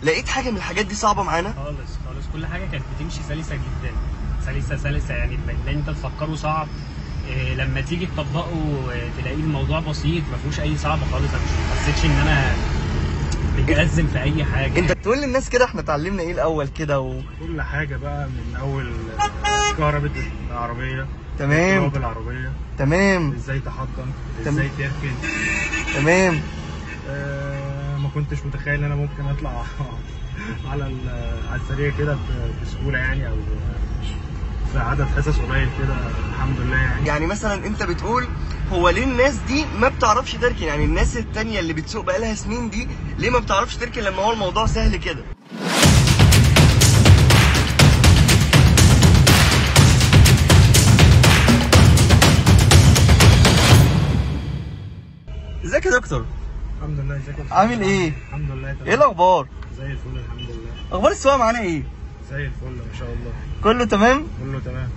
لقيت حاجة من الحاجات دي صعبة معانا؟ خالص خالص، كل حاجة كانت بتمشي سلسه جدا، سلسه سلسه يعني. اللي انت تفكره صعب لما تيجي تطبقه تلاقيه الموضوع بسيط، ما فيهوش اي صعب خالص. انا مش حسيتش ان انا متأزم في اي حاجة. انت تقول للناس كده احنا اتعلمنا ايه الاول كده كل حاجة بقى، من اول كهرباء العربية، تمام، كهرباء العربية، تمام، ازاي تحضن، ازاي تركن، تمام. ما كنتش متخيل ان انا ممكن اطلع على السريع كده بسهولة يعني، او في عدد حصص قليل كده، الحمد لله يعني. يعني مثلا انت بتقول هو ليه الناس دي ما بتعرفش تركن؟ يعني الناس التانية اللي بتسوق بقالها سنين دي ليه ما بتعرفش تركن لما هو الموضوع سهل كده؟ ازيك يا دكتور؟ الحمد لله. ازيك يا عامل ايه؟ الحمد لله تمام. ايه الاخبار؟ زي الفل الحمد لله. اخبار السواقة معانا ايه؟ زي الفل ما شاء الله. كله تمام؟ كله تمام.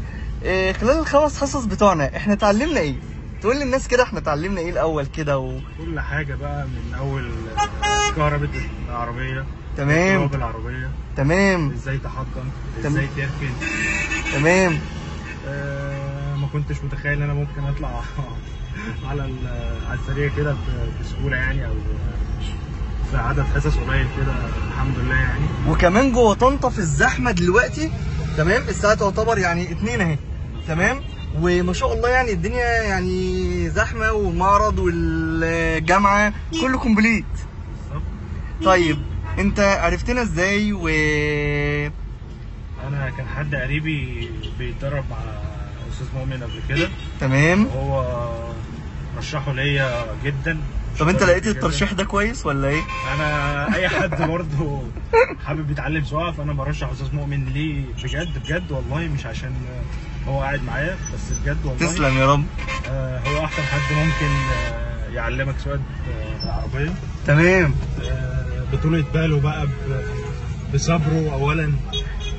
إيه خلال الخمس حصص بتوعنا احنا اتعلمنا ايه؟ تقول للناس كده احنا اتعلمنا ايه الاول كده كل حاجة بقى، من اول كهرباء العربية، تمام، كهرباء العربية، تمام، ازاي تحضن، ازاي تركن، تمام. ما كنتش متخيل ان انا ممكن اطلع على السريع كده بسهولة يعني، او في عدد حصص قليل كده، الحمد لله يعني. وكمان جوه طنطا في الزحمة دلوقتي، تمام، الساعة تعتبر يعني 2 اهي، تمام، وما شاء الله يعني الدنيا يعني زحمة، ومعرض والجامعة كله complete. بالظبط. طيب انت عرفتنا ازاي؟ انا كان حد قريبي بيتدرب مع استاذ مؤمن قبل كده، تمام، وهو رشحه ليا جدا. طب انت لقيت الترشيح ده كويس ولا ايه؟ انا اي حد برضه حابب يتعلم سواقة فانا برشح استاذ مؤمن ليه، بجد بجد والله، مش عشان هو قاعد معايا بس، بجد والله. تسلم يا رب. هو احسن حد ممكن يعلمك سواقة العربية، تمام، بطولة باله بقى، بصبره اولا،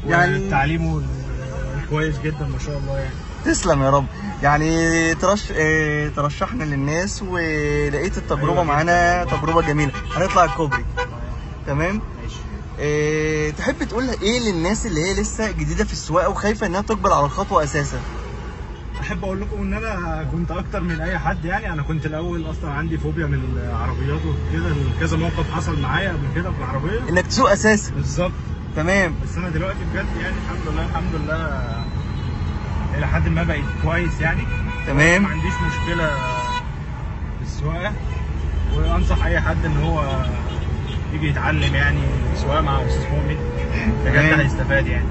يعني وتعليمه كويس جدا ما شاء الله يعني. تسلم يا رب. يعني ترشحنا للناس ولقيت التجربة. أيوة معانا تجربه جميلة. هنطلع الكوبري، تمام، ماشي. تحب تقول ايه للناس اللي هي لسه جديدة في السواقة وخايفة انها تقبل على الخطوة اساسا؟ احب اقول لكم ان انا كنت اكتر من اي حد يعني. انا كنت الاول اصلا عندي فوبيا من العربيات وكده، كذا موقف حصل معايا قبل كده في العربية، انك تسوق اساسا. بالظبط، تمام. بس انا دلوقتي بجد يعني الحمد لله الحمد لله الى حد ما بقيت كويس يعني، تمام، ما عنديش مشكلة في السواقة، وانصح اي حد ان هو يجي يتعلم يعني سواقة مع استاذ مؤمن، بجد هيستفاد يعني.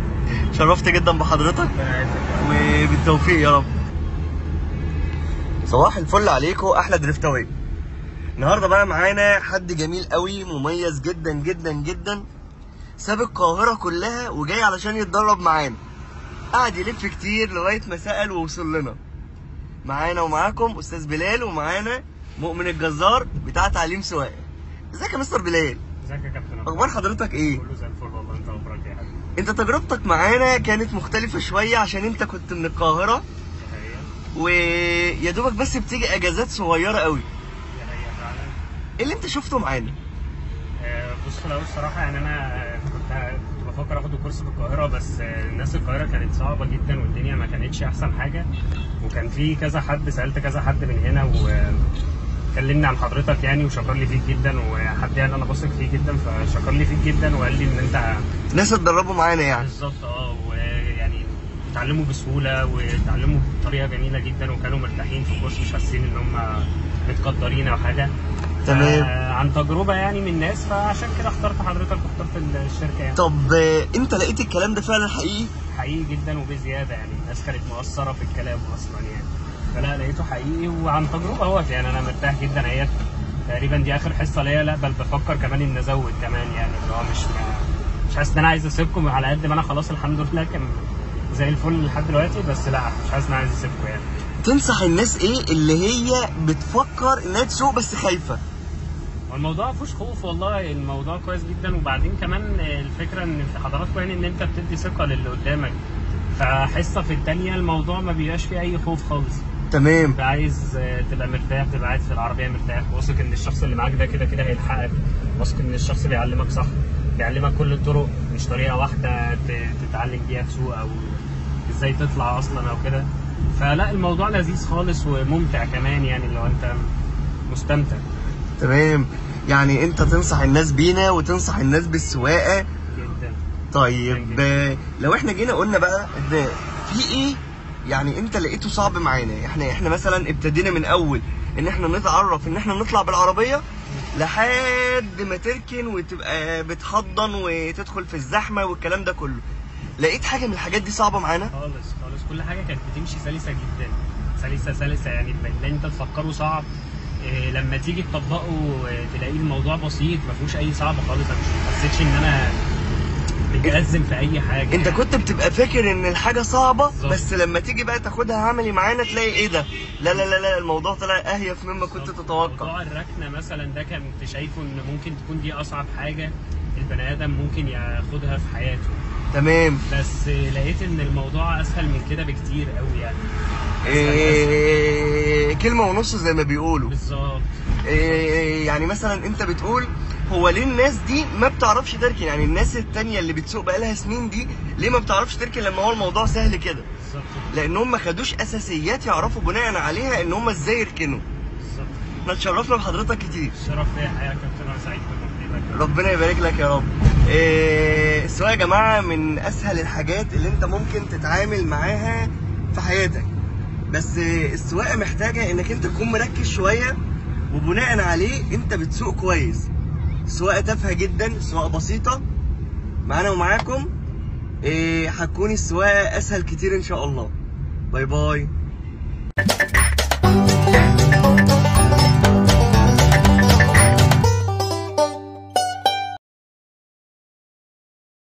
شرفت جدا بحضرتك وبالتوفيق يا رب. صباح الفل عليكم، احلى دريفتاويه. النهارده بقى معانا حد جميل قوي، مميز جدا جدا جدا، ساب القاهرة كلها وجاي علشان يتدرب معانا. قعد يلف كتير لغاية ما سأل ووصل لنا. معانا ومعاكم استاذ بلال، ومعانا مؤمن الجزار بتاع تعليم سواقة. ازيك يا مستر بلال؟ ازيك يا كابتن، اخبار حضرتك ايه؟ كله زي الفل والله. انت اخبارك ايه يا حبيبي؟ انت تجربتك معانا كانت مختلفة شوية عشان انت كنت من القاهرة، ويا دوبك بس بتيجي اجازات صغيرة قوي. دي حقيقة فعلا. ايه اللي انت شفته معانا؟ بص، الاول الصراحة يعني انا كنت بفكر اخد كورس في القاهرة، بس الناس القاهرة كانت صعبة جدا والدنيا ما كانتش احسن حاجة، وكان في كذا حد، سالت كذا حد من هنا وكلمني عن حضرتك يعني، وشكر لي فيك جدا، وحد يعني انا بثق فيه جدا فشكر لي فيك جدا، وقال لي ان انت ناس اتدربوا معانا يعني. بالظبط، ويعني اتعلموا بسهولة واتعلموا بطريقة جميلة جدا، وكانوا مرتاحين في الكورس، مش حاسين ان هم متقدرين او حاجة. تمام، عن تجربه يعني من الناس، فعشان كده اخترت حضرتك واخترت الشركة يعني. طب انت لقيت الكلام ده فعلا حقيقي؟ حقيقي جدا وبزياده يعني، الناس كانت مقصرة في الكلام اصلا يعني، فلا لقيته حقيقي وعن تجربه اهوت يعني. انا مرتاح جدا اهيت، تقريبا دي اخر حصة ليا، لا بل بفكر كمان ان ازود كمان يعني، اللي هو مش حاسس ان انا عايز اسيبكم، على قد ما انا خلاص الحمد لله كان زي الفل لحد دلوقتي، بس لا مش حاسس ان انا عايز اسيبكم يعني. تنصح الناس ايه اللي هي بتفكر انها تسوق بس خايفة؟ والموضوع ما فيهوش خوف والله، الموضوع كويس جدا. وبعدين كمان الفكرة ان في حضراتكم يعني ان انت بتدي ثقة للي قدامك، فحصه في الثانية الموضوع ما بيبقاش فيه اي خوف خالص. تمام. تبقى عايز تبقى مرتاح، تبقى قاعد في العربية مرتاح، واثق ان الشخص اللي معاك ده كده كده هيلحقك، واثق ان الشخص بيعلمك صح. بيعلمك كل الطرق، مش طريقه واحدة تتعلم بيها تسوق او ازاي تطلع اصلا او كده. فلا الموضوع لذيذ خالص وممتع كمان يعني، لو انت مستمتع. تمام، يعني انت تنصح الناس بينا وتنصح الناس بالسواقه جدا. طيب لو احنا جينا قلنا بقى ان في ايه يعني انت لقيته صعب معانا، احنا مثلا ابتدينا من اول ان احنا نتعرف ان احنا نطلع بالعربية لحد ما تركن وتبقى بتحضن وتدخل في الزحمة والكلام ده كله، لقيت حاجة من الحاجات دي صعبة معانا؟ خالص خالص، كل حاجة كانت بتمشي سلسه جدا، سلسه سلسه يعني. اللي انت تفكره صعب إيه لما تيجي تطبقه تلاقيه الموضوع بسيط، ما فيهوش اي صعب خالص. انا مش حسيتش ان انا متأزم في اي حاجة. انت كنت بتبقى فاكر ان الحاجة صعبة بالظبط. بس لما تيجي بقى تاخدها عملي معانا تلاقي ايه ده، لا لا لا لا، الموضوع طلع اهيف مما كنت تتوقع. موضوع الركنه مثلا ده كنت شايفه ان ممكن تكون دي اصعب حاجة البني ادم ممكن ياخدها في حياته. تمام، بس لقيت ان الموضوع اسهل من كده بكتير قوي يعني. إيه كلمة ونص زي ما بيقولوا. بالظبط. إيه يعني مثلا انت بتقول هو ليه الناس دي ما بتعرفش تركن؟ يعني الناس التانية اللي بتسوق بقالها سنين دي ليه ما بتعرفش تركن لما هو الموضوع سهل كده؟ بالظبط، لان هم ما خدوش اساسيات يعرفوا بناء عليها ان هم ازاي يركنوا. بالظبط. احنا اتشرفنا بحضرتك كتير. الشرف ليا الحقيقة يا كابتن، انا سعيد بمقابلتك. ربنا يبارك لك يا رب. السواقة يا جماعة من اسهل الحاجات اللي انت ممكن تتعامل معاها في حياتك، بس السواقة محتاجه انك انت تكون مركز شوية، وبناء عليه انت بتسوق كويس. السواقة تافهة جدا، السواقة بسيطة. معانا ومعاكم هتكون السواقة اسهل كتير ان شاء الله. bye bye.